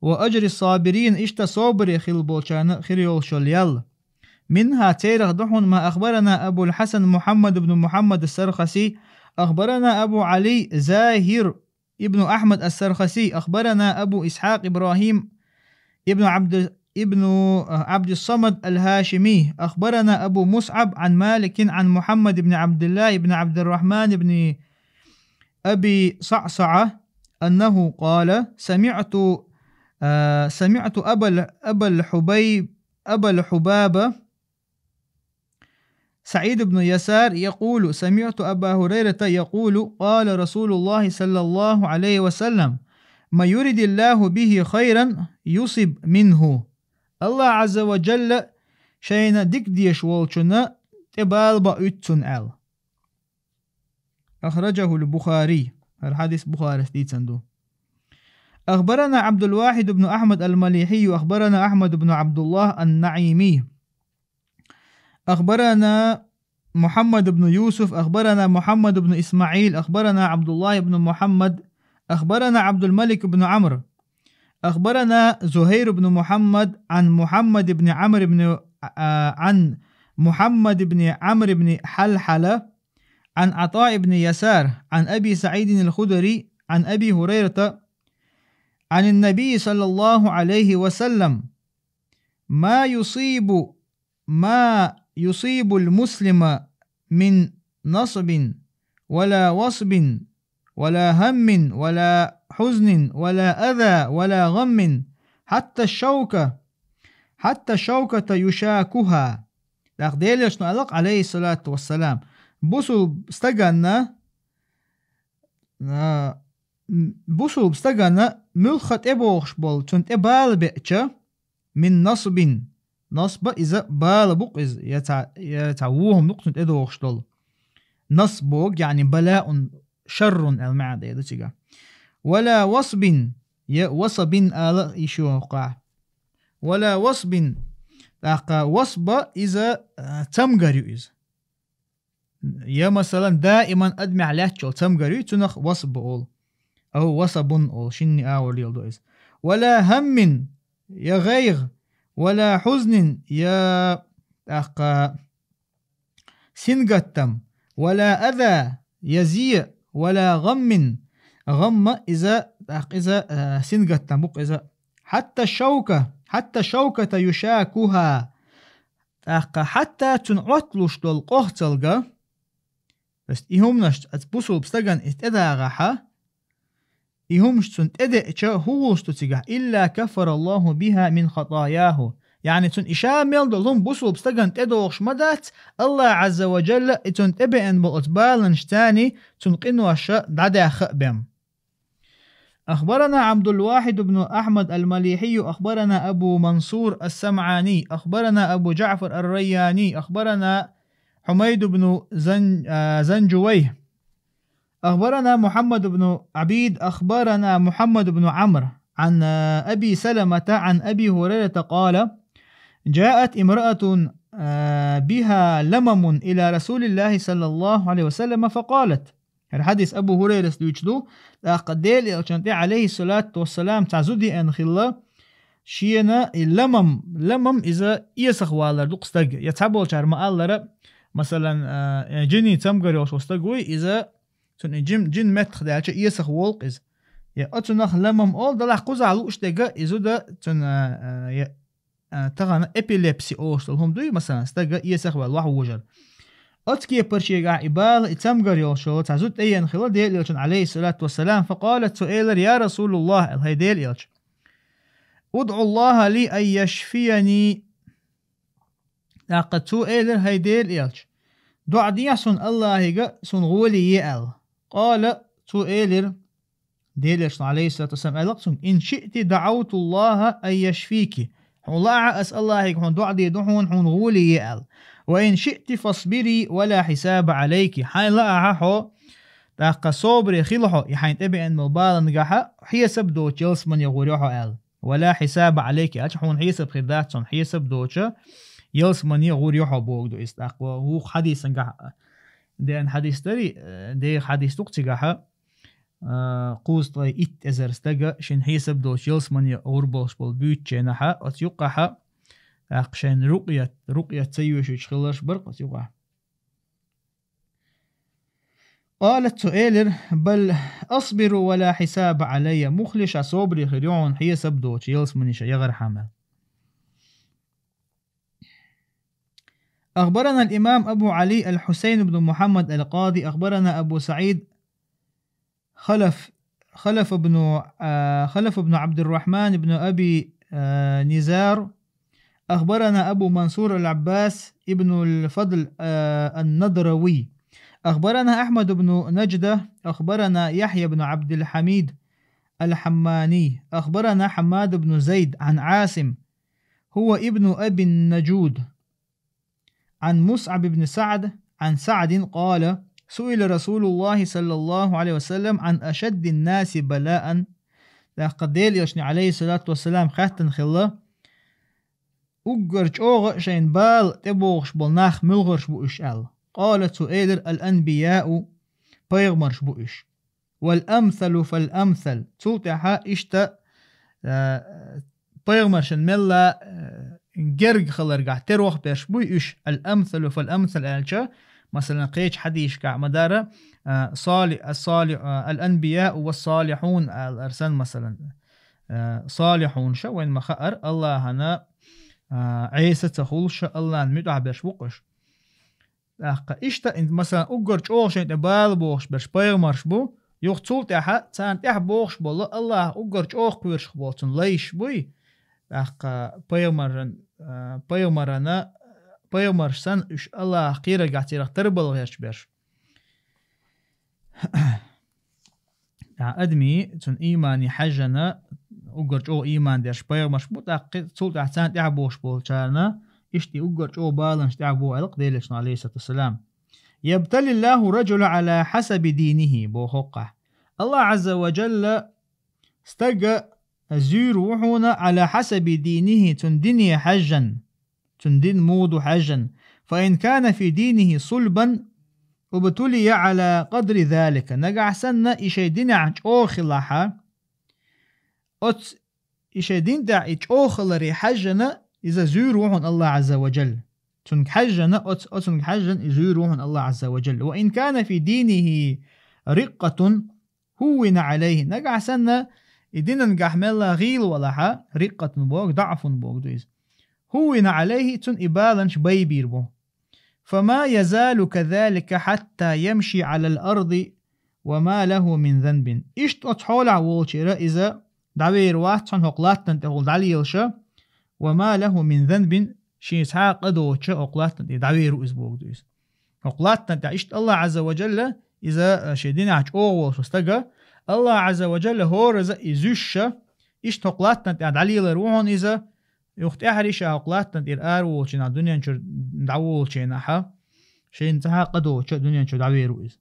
ва аджрис сабирин, иштта собаре хилла болчарна хир йолуш йолу ял. Минха, церах ду хьуна, ма ахбарана Абул Хьасан Мухьаммад ибн Мухьаммад ас-Сархаси, ахбарана Абу Ӏали Захир ابن أحمد السرخسي، أخبرنا أبو إسحاق إبراهيم ابن عبد، ابن عبد الصمد الهاشمي، أخبرنا أبو مصعب عن مالك عن محمد بن عبد الله بن عبد الرحمن بن أبي صعصعة أنه قال: سمعت، آه، سمعت أبا ال-، أبا الحبيب، أبا الحبابة سعيد بن يسار يقول: سمعت أبا هريرة يقول: قال رسول الله صلى الله عليه وسلم: من يرد الله به خيرا يصب منه. Аллах Ӏазза ва Джалла шайна дика дезаш волчунна тӀе бала баийту цунна аьлла. أخرجه البخاري. ХӀара хьадис Бухарис дийцина ду. أخبرنا عبد الواحد بن أحمد المليحي، أخبرنا أحمد بن عبد الله النعيمي، أخبرنا محمد بن يوسف، أخبرنا محمد بن إسماعيل، أخبرنا عبد الله بن محمد، أخبرنا عبد الملك بن عمرو، أخبرنا زهير بن محمد عن محمد بن عمرو بن، آه، عن محمد بن عمرو بن حلحلة عن عطاء بن يسار عن أبي سعيد الخدري عن أبي هريرة عن النبي صلى الله عليه وسلم: ما يصيب، ما يصيب المسلم من نصب ولا وصب ولا هم ولا حزن ولا أذى ولا غم حتى الشوكة، حتى الشوكة يشاكها. ТӀаккха Делан Элчано аьлла-кх, Ӏалайхиссалату вассалам, бусулба стаганна, а, м, бусулба стаганна муьлхха тӀебогӀуш болу, цунна тӀе бала беача, мин насбин. Насба иза бала бу-кх иза, я цхьа, я цхьа вон хӀума ду-кх цунна тӀедогӀуш долу. Насб боху, яъни балаун шаррун аьлла маьӀна дер ду цигахь. Вала васбин, я васабин ала йиш ю хӀокхахь. Вала васбин. ТӀаккха васба иза, а, цамгар ю иза. Я, масалан, даиман адамехь лаьтташ йолу цамгар ю, цунах васба олу. Ау васабун олу, шинна агӀор леладо иза. Вала хаммин, я гӀайгӀа, вала хьузнин, я, тӀаккха, сингаттам, ولا أذى, я зе, ولا غم, гӀамма иза, тӀаккха иза, э, сингаттам бу-кх иза. حتى الشوكة، حتى الشوكة يشاكها. ТӀаккха хьатта цунна Ӏотталуш долу къохцалга, то есть и хӀуманаш оцу бусулба стагана иза тӀедагӀахьа, и хӀуманаш цунна тӀедеъча, хӀун волуш ду цигахь, إلا كفر الله بها من خطاياه. Яъни цунна и ша мел долу хӀума бусулба стагана тӀедогӀуш ма дац, АллахӀ Ӏазза ва Джалла и цунна тӀебеана болу оцу баланаш царний цунна къиноша дӀадаьхха а бен. أخبرنا عبد الواحد بن أحمد المليحي، أخبرنا أبو منصور السمعاني، أخبرنا أبو جعفر الرياني، أخبرنا حميد بن زن-، آه، زنجويه، أخبرنا محمد بن عبيد، أخبرنا محمد بن عمرو عن، آه، أبي سلمة عن أبي هريرة قال: جاءت امرأة، آه، بها لمم إلى رسول الله صلى الله عليه وسلم فقالت. ХӀара хьадис Абу Хурайрас дуьйцуш ду, тӀаккха Делан Элчанна тӀе, Ӏалайхиссалату вассалам, цхьа зуда еана хилла, шена и ламам, ламам иза эсах валар ду-кх стаг. Я цхьаболчара ма-аллара, масалан, а, э, жинийн цамгар йолуш волу стаг вуй, иза цунна и жин, жин меттах даьлча эсах волу-кх иза. Я оцунах ламам олу, делахь кхузахь лууш дерг и зуда цунна, а, я а, тахана эпилепси олуш долу хӀума дуй, масалан, стага эсах ваьлла, вахь вужар. Оцу кепара шегахь и бала, и цамгар йолуш йолу цхьа зуда тӀееана хилла Делан Элчанна, Ӏалайхиссалату вассалам, факъалат, цо элира: «Я Расулаллах», аьлла, хӀай Делан Элча, «удӀу Аллаха ли ан яшфияни». ТӀаккха цо элира: «ХӀай Делан Элча, доӀа дехьа суна АллахӀига, суна гӀоле е», аьлла. Къала, цо элира, Делан Элчано, Ӏалайхиссалату вассалам, аьлла-кх цуьнга: «Ин шиъти даӀавту Аллаха ан яшфики». Хьуна лаахь ас АллахӀига хьуна доӀа дийр ду хьуна, хьуна гӀоле е аьлла. «Ва ин шиъти фасбири ва ла хьисаба Ӏалайки». Хьайна лаахь хьо, тӀаккха собаре хила хьо, и хьайна тӀебеана болу баланна гахьа, хьесап доцу ялсамане гӀур ю хьо аьлла. «Ва ла хьисаба Ӏалайки», аьлча, хьуна хьесап хир дац, цунна хьесап доцу ялсамане гӀур ю хьо бохург ду иза. ТӀаккха вукху хьадисан гахьа, деана хьадис дарий, э, деха хьадис ду-кх цигахьа. А, кхузткъе итт эзар стага шен хьесап доцу ялсамане гӀур болуш болу буьйцучу хенахьа, оцу юккъахьа, тӀаккха шайна рукъят, рукъят ца йоьшуьйтуш хиларш бара-кх оцу юккъахьа. Къалат, цо элира: «Бал асбиру ва ла хьисаба Ӏалайя». Мухли ша собаре хир ю хьуна хьесап доцу ялсамане ша яхархьама. أخبرنا الإمام أبو علي الحسين بن محمد القاضي، أخبرنا أبو سعيد خلف، خلف بن، آه، خلف بن عبد الرحمن بن أبي، آه، نزار، أخبرنا أبو منصور العباس ابن الفضل، آه، النضروي، أخبرنا أحمد بن نجدة، أخبرنا يحيى بن عبد الحميد الحماني، أخبرنا حماد بن زيد عن عاصم، هو ابن أبي النجود، عن مصعب بن سعد عن سعد قال: سئل رسول الله صلى الله عليه وسلم عن أشد الناس بلاء. ТӀаккха Делан Элчане, Ӏалайхиссалату вассалам, хаьттина хилла, уггар чӀогӀа шайна бала тӀебогӀуш болу нах муьлхарш бу уьш аьлла. Къала, цо элира: «Ал-анбияу», пайхамарш бу уьш. «Вал амсалу фал амсал». Цул тӀаьхьа иштта, а, пайхамаршна мелла, а, герга хиларгахь терох берш буй уьш. «Ал амсалу фал амсал» аьлча, масалан, кхечу хьадисашкахь ма-дарра, а, соли-, а, соли-, а, «Ал-анбияу ва солихьун» аьлла арсан, масалан, а, солихьунша вайн ма хаара, АллахӀана, а, Ӏеса ца хуьлуша, АллахӀан муьтӀахь берш бу-кх уьш. ТӀаккха иштта, ин-, масалан, уггар чӀогӀа шайн тӀе бала бохуш берш пайхамарш бу, юха цул тӀаьхьа царна тӀаьхьа бохуш болу АллахӀ уггар чӀогӀа кхоьруш болу цунна лайш буй, тӀаккха пайхамаран-, а, пайхамарана, пайхамарш санна уьш АллахӀ кхераргахь церах тарбала гӀерташ берш. Ткъа адамийн, цуьнан иймане хьаьжжина, уггар чӀогӀа ийман дерш пайхамарш бу, тӀаккха цул тӀаьхьа царна тӀаьхьа бохуш болчарна, иштта и уггар чӀогӀа баланаш тӀаьхьа боху аьлла-кх Делан Элчано, Ӏалайхиссалату вассалам. «Ябталиллаху раджула Ӏала хьасаби динихи», боху хӀокхахь. АллахӀ Ӏазза ва Джалла стага зуьйр ву хьуна Ӏала хьасаби динихи, цуьнан дине хьаьжжина. Цуьнан дин муха ду хьаьжжина. «Фа ин кана фи динихи сулбан, убтулия Ӏала къадри залика». Нагахь санна и шайн динехь чӀогӀа хилахьа, оцу и шайн дин тӀехь и чӀогӀа хиларе хьаьжжина, иза зуьйр ву хьуна АллахӀ Ӏазза ва Джалла. Цунга хьежжана, оц-, оцунга хьежжана и зуьйр ву хьуна Аллах Азза ва Джалла. وإن كان في دينه رقة هون عليه. Нагахь санна, и динан гахь мелла гӀийла валахьа, رقة боху, ضعف боху ду иза. هون عليه, цунна и баланаш байбийр бу. فما يزال كذلك حتى يمشي على الأرض وما له من ذنب. Иштта оцу хьолахь волчуьра иза дӀавер вац хьуна хӀокху латтана тӀехула дӀалелаша, وما له من ذنب, шен цхьа а къа доцуча хӀокху латтана тӀе дӀавер ву иза боху ду иза. ХӀокху латтана тӀехь иштта Аллах Азза ва Джалла иза, а, шен динехь чӀогӀа волуш стага, Аллах Азза ва Джалла хӀораза и зуьйша, иштта хӀокху латтана тӀехь дӀалелар ву хьуна иза, юха тӀаьхьарий ша хӀокху латтана тӀера араволучу хенахь, дуьнен чуьра дӀаволучу хенахьа, шен цхьа а къа доцуча дуьнен чуьра дӀавер ву иза.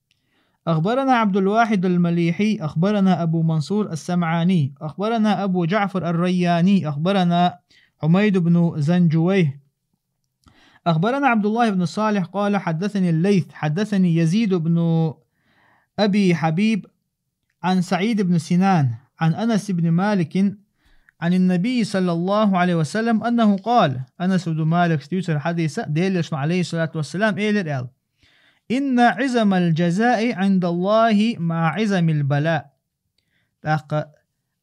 أخبرنا عبد الواحد المليحي، أخبرنا أبو منصور السمعاني، أخبرنا أبو جعفر الرياني، أخبرنا حميد بن زنجويه، أخبرنا عبد الله بن صالح قال: حدثني الليث، حدثني يزيد بن أبي حبيب، عن سعيد بن سنان، عن أنس بن مالك، عن النبي صلى الله عليه وسلم أنه قال: Анас ибн Малик дуьйцура хьадиса, Делан Элчано, عليه الصلاة والسلام, элира аьлла: إن عظم الجزاء عند الله مع عظم البلاء. ТӀаккха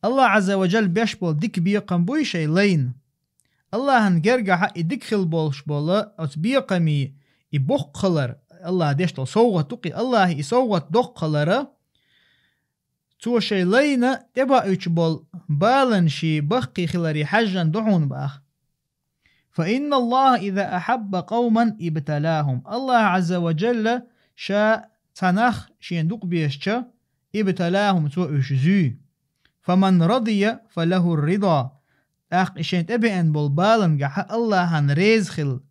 Аллах Азза ва Джалла беш болу дика бекхам буй шайн лайна. Аллахьан гергахьа и дика хила болуш болу оцу бекхамийн и боккха хилар, Аллаха деш долу совгӀат ду-кх и, Аллахьан и совгӀат доккха хилара, цо шайн лайна тӀебауьйтуш болу баланаш баккхий хиларе хьаьжжина ду хьуна боху. فإن الله إذا أحب قوما ابتلاهم. Аллах Азза ва Джалла ша цхьа нах шена дукха безача, ابتلاهم, цо уьш зуьй. فمن رضي فله الرضا. ТӀаккха и шайн тӀебеана болу балангахьа Аллахьан реза хила,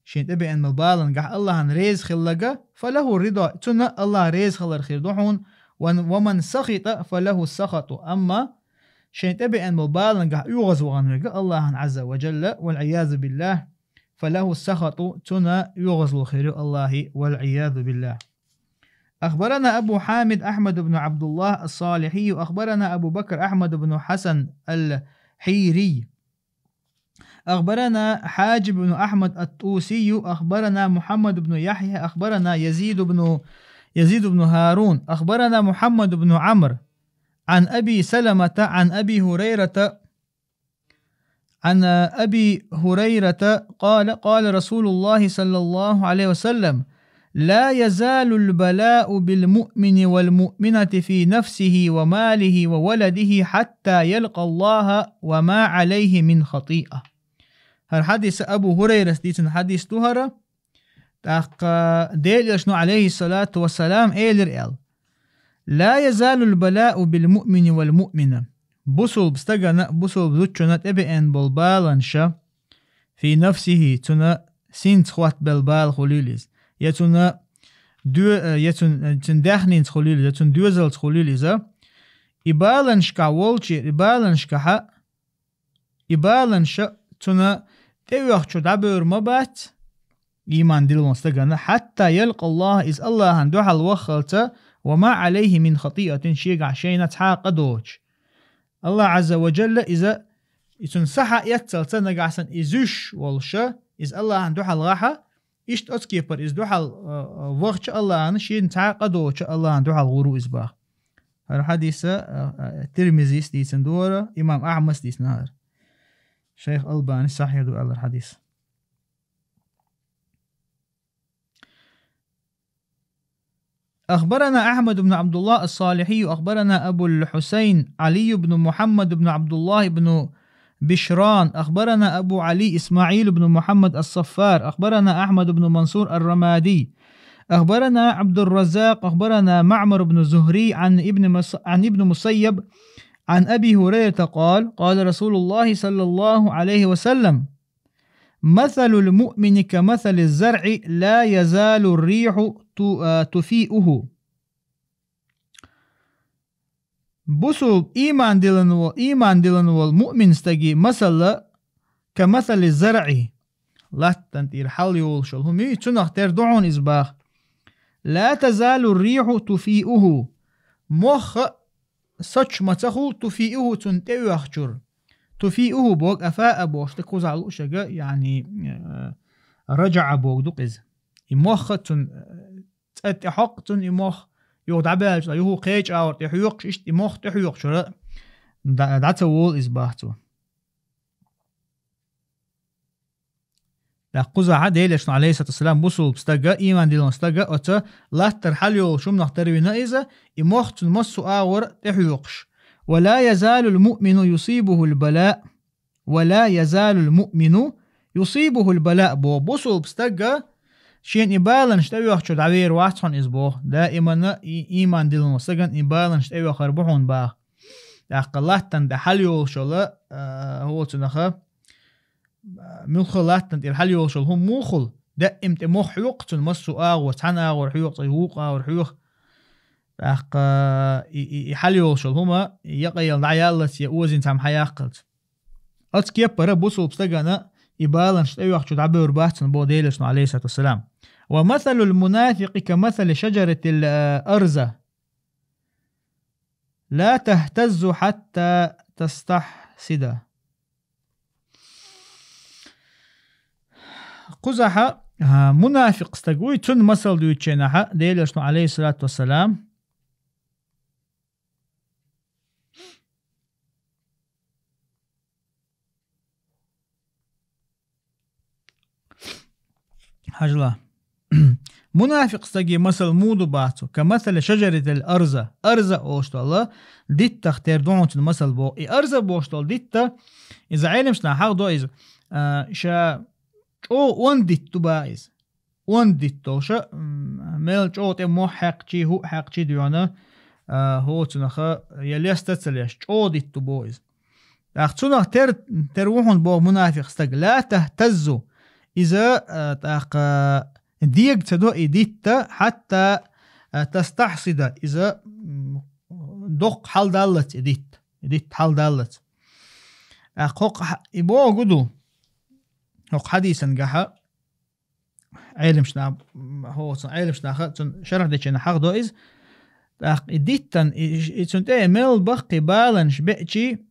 шайн тӀебеана болу балангахьа Аллахьан реза хилларг, فله الرضا, цунна Аллах реза хилар хир ду хьуна, ومن سخط فله السخط. Амма шайн тӀебеана болу балангахь оьгӀазвахана верг Аллахьан Азза ва Джалла, والعياذ بالله, فله السخط, цунна оьгӀазло хир ю Аллахьан, والعياذ بالله. أخبرنا أبو حامد أحمد بن عبد الله الصالحي، أخبرنا أبو بكر أحمد بن حسن الحيري، أخبرنا حاجب بن أحمد الطوسي، أخبرنا محمد بن يحيى، أخبرنا يزيد بن، يزيد بن هارون، أخبرنا محمد بن عمرو، عن أبي سلمة، عن أبي هريرة، عن أبي هريرة قال: قال رسول الله صلى الله عليه وسلم: لا يزال البلاء بالمؤمن والمؤمنة في نفسه وماله وولده حتى يلقى الله وما عليه من خطيئة. ХӀара хьадис Абу Хурайрас дийцина хьадис ду хӀара. ТӀаккха Делан Элчано, عليه الصلاة والسلام, элира аьлла: لا يزال البلاء بالمؤمن والمؤمنة. Бусулба стагана, бусулба зудчунна тӀебеана болу баланаш, في نفسه, цунна синца хӀоттабелла бала хуьлийла иза, я цунна доь-, я цун, цуьнан даьхнинца хуьлийла иза, я цуьнан доьзалца хуьлийла иза. И баланашкахь волчу, и баланашкахьа, и баланаш цунна тӀеоьхучуьра дӀабевр ма бац, ийман диллина стагана, حتى يلقى الله, иза Аллахьан дуьхьал ваххалца, وما عليه من خطيئة, шегахь шайна цхьа а къа доцуш. Аллах Азза ва Джалла иза, и цунна сахьа эццалца нагахь санна и зуьйш волуша, иза Аллахьан дуьхьал гӀахьа, иштта оцу кепара иза дуьхьал, а, а, вахча Аллахьана шена цхьа а къа доцуша Аллахьан дуьхьал гӀур ву иза боху. ХӀара хьадис, а, а, Тирмизис дийцина ду хӀара, имам Ахьмадс дийцина хӀара. Шайх Албанис сахьихь ду аьлла хӀара хьадис. أخبرنا أحمد بن عبد الله الصالحي، أخبرنا أبو الحسين علي بن محمد بن عبد الله بن بشران، أخبرنا أبو علي إسماعيل بن محمد الصفار، أخبرنا أحمد بن منصور الرمادي، أخبرنا عبد الرزاق، أخبرنا معمر بن زهري عن ابن مس-، عن ابن مسيب عن أبي هريرة قال: قال رسول الله صلى الله عليه وسلم: مثل المؤمن كمثل الزرع لا يزال الريح ت-، آ، تفيئه. Бусулба ийман диллина во-, ийман диллина волу муъмин стаги масала, كمثل الزرع, латтана тӀера хьал йолуш йолу хӀума, цунах тера ду хьуна иза боху. لا تزال الريح تفيئه. Мох а сочу ма ца хуьлу, تفيئه, цунна тӀеоьхучуьра. تفيئه боху, أفاء бохуш, тӀе кхузахь луъушерг, яъни, э, Раджаъа боху ду-кх иза. И мохха цун, э, цӀа тӀе хьокху цун и мохх, юха дӀабаьлча, юха кхечу агӀор тӀе хьоькхуш, иштта и мохх тӀе хьоькхучура дӀа-, дӀа ца волу иза бах цо. ТӀаккха кхузахь Делан Элчано, алейхиссалату вассалам, бусулба стага, ийман диллина стага, оцу латтара хьала йолуш хӀуманах тера вина иза, и мохх цун массо а агӀор тӀе хьоькхуш. «Ва ла язалул муъмину юсибухул балаъ». «Ва ла язалул муъмину юсибухул балаъ», боху, бусулба стага шена и баланаш тӀеоьхучура дӀавер вац хьуна иза боху. Даимана и ийман диллина стагана и баланаш тӀеоьхур бу хьуна баха. ТӀаккха латтана тӀе хьала йолуш йолу, а, хӀоцунаха, а, муьлхха латтана тӀера хьала йолуш йолу хӀума муха хуьлу? Даим тӀе мохх хьоькху цунна массо а агӀор, цхьана агӀор хьоькху, цкъа вукху агӀор хьоькху. ТӀаккха и, и, и хьала йолуш йолу хӀума якъаелла дӀаяллалц я озийна цхьамма хьаяккхалц. Оцу кепара бусулба стагана и баланаш тӀеоьхучу дӀабевр бац цунна боху Делан Элчано, алейхиссалату вассалам. «Ва масалул мунафикъи ка масали шаджаратил, а, арза. Ла тахтаззу хьатта тастахсида». Кхузахьа, а, мунафикъ стаг вуй, цунна масал дуьйцучу хенахьа, Делан Элчано, алейхиссалату вассалам, хьажала. Мунафикъ стаге масал муха ду бах цо? Ка масали шаджаратил арза. Арза олуш долу диттах тера ду хьуна цуьнан масал боху. И арза бохуш долу дитта, иза Ӏеламнаха хьахдо иза, а, ша чӀогӀа онда дитта ду бах иза. Онда дитта долуша, м, мел чӀогӀа тӀе мохь хьаькхчий, хӀуъ хьаькхчий дуьйна, а, хӀоцунаха я леста а ца леш, чӀогӀа дитта ду боху иза. ТӀаккха цунах тера, тера ву хьуна боху мунафикъ стаг. Ла тахтаззу. Иза, а, тӀаккха дега ца до и дитта, хьатта, а, тастахсида. Иза, м, доккха хьал даллац и дитта. И дитта хьал даллац. ТӀаккха хӀокху хьа-, и боху ду. ХӀокху хьадисан гахьа Ӏеламнаха, хӀоцун Ӏеламнаха цунна шарх дечина хьахдо иза. ТӀаккха и диттан, и, и цунна тӀе мел баккхий баланаш беачий,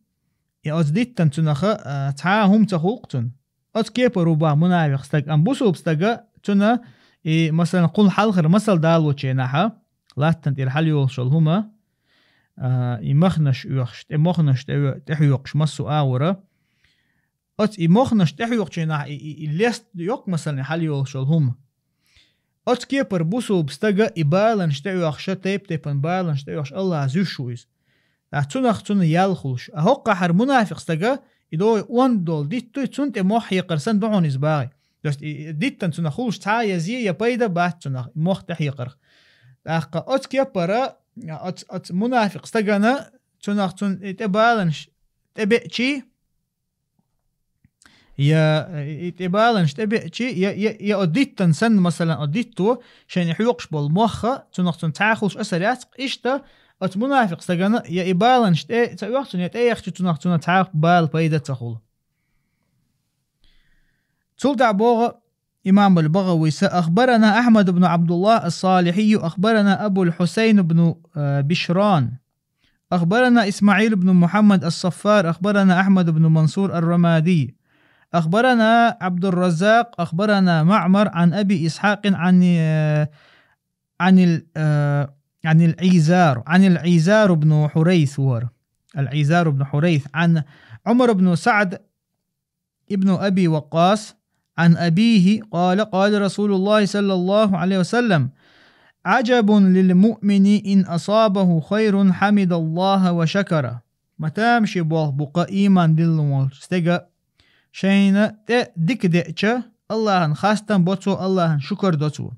и оцу диттан цунаха, а, цхьа а хӀума ца хуьлу-кх цунна. Оцу кепара ву бах мунафикъ стаг, амма бусулба стага цунна и, масалан, кхул хьалхара масал далочу хенахьа, латтана тӀера хьала йолуш йолу хӀума, а, и махнаш оьхуш, тӀе махнаш тӀе оь-, тӀехьоькхуш массо а агӀора, оцу и мохнаш тӀехьоькхучу хенахь и, и, и лест йоккха, масалан, хьала йолуш йолу хӀума. Оцу кепара бусулба стага и баланаш тӀеоьхуша, тайп-тайпана баланаш тӀеоьхуш Аллахьа зуьйш ву иза. ТӀаккха цунах цунна ял хуьлуш. А хӀокхахьара мунафикъ стага и догӀу онда долу дитта ду, и цунна тӀе мохь хьекхар санна ду хьуна иза бах. То есть и, и диттан цунах хуьлуш цхьа а я зе, я пайда бац цунах, и мохь тӀехьекхарх. ТӀаккха оцу кепара, оцу, оцу мунафикъ стагана цунах цунна и тӀе баланаш тӀе беачий, я, э, и тӀе баланаш тӀе беачи, я, я, я о диттан санна, масалан, о дитто, шайна хьоькхуш болу мохха, цунах цунна цхьа хуьлуш асар яц-кх, иштта оцу мунафикъ стагана, я и баланаш тӀе ца оьху цунна, я тӀеэхча цунах цунна цхьа бала пайда ца хуьлу. Цул тӀаьхьа боху имам аль-БагӀавис: «Ахбарана Ахьмад ибн Абдуллах ас-Салихьийю, ахбарана Абул Хьусайн ибн, э, Бишран». أخبرنا إسماعيل بن محمد الصفار، أخبرنا أحمد بن منصور الرمادي، أخبرنا عبد الرزاق، أخبرنا معمر عن أبي إسحاق عن، عن ال-، عن العيزار، عن العيزار بن حريث ور-، العيزار بن حريث، عن عمر بن سعد ابن أبي وقاص عن أبيه قال: قال رسول الله صلى الله عليه وسلم: عجب للمؤمن إن أصابه خير حمد الله وشكر. Ма тамашийна болх бу-кх ийман диллина волчу стеган, шайна тӀе дика деача, Аллахьан хастам бо цо, Аллахьан шукар до цо.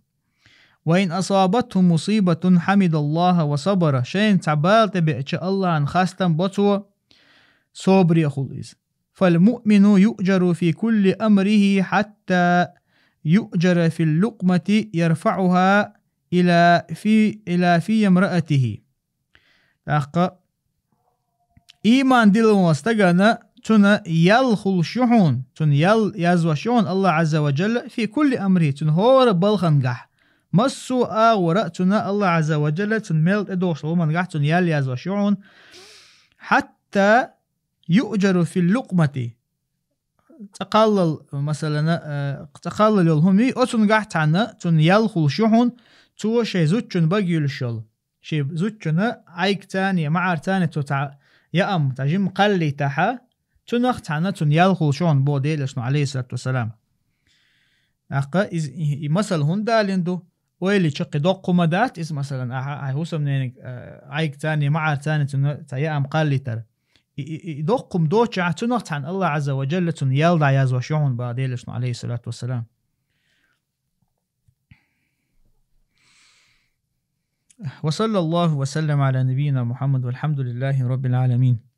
وإن أصابته مصيبة حمد الله وصبر. Шайна цхьа бала тӀе беача, Аллахьан хастам бо цо, собаре хуьлу иза. فالمؤمن يؤجر في كل أمره حتى يؤجر في اللقمة يرفعها إلى في، إلى في امرأته. ТӀаккха ийман диллина волу стагана цунна ял хуьлуш ю хьуна, цунна ял язвеш ю хьуна Аллахь Ӏазза ва Джалла في كل أمره, цунна хӀора балхангахь. Массо а агӀора цунна Аллахь Ӏазза ва Джалла цунна мел тӀедогӀуш долу хӀумангахь цунна ял язвеш ю хьуна. حتى يؤجر في اللقمة. цӀакхаллал, масалана, э, цӀакхаллал йолу хӀума, оцунгахь цхьаьна цунна ял хуьлуш ю хьуна, цо шайн зудчун бага юьлуш йолу. Шен зудчунна Ӏайгацани, маӀарцани цо цхьа яам, цхьа жимма кхаллийтахьа, цунах цхьаьна цунна ял хуьлуш ю хьуна боху Делан Элчано, алейхиссалату вассалам. ТӀаккха иза, и, и масал хӀунда далийна ду? Ойла йича кхин доккха хӀума дац иза, масалан, ахьа, ахьа хӀусамнениг, а, Ӏайгацани, маӀарцани цунна цхьа яам кхаллийтар. И, и, и доккха хӀума доцучохь цунах цхьаьна Аллах Ӏазза ва Джалла цунна ял дӀаязвеш ю хьуна боху Делан Элчано, алейхиссалату вассалам. وصلى الله وسلم على نبينا محمد والحمد لله رب العالمين.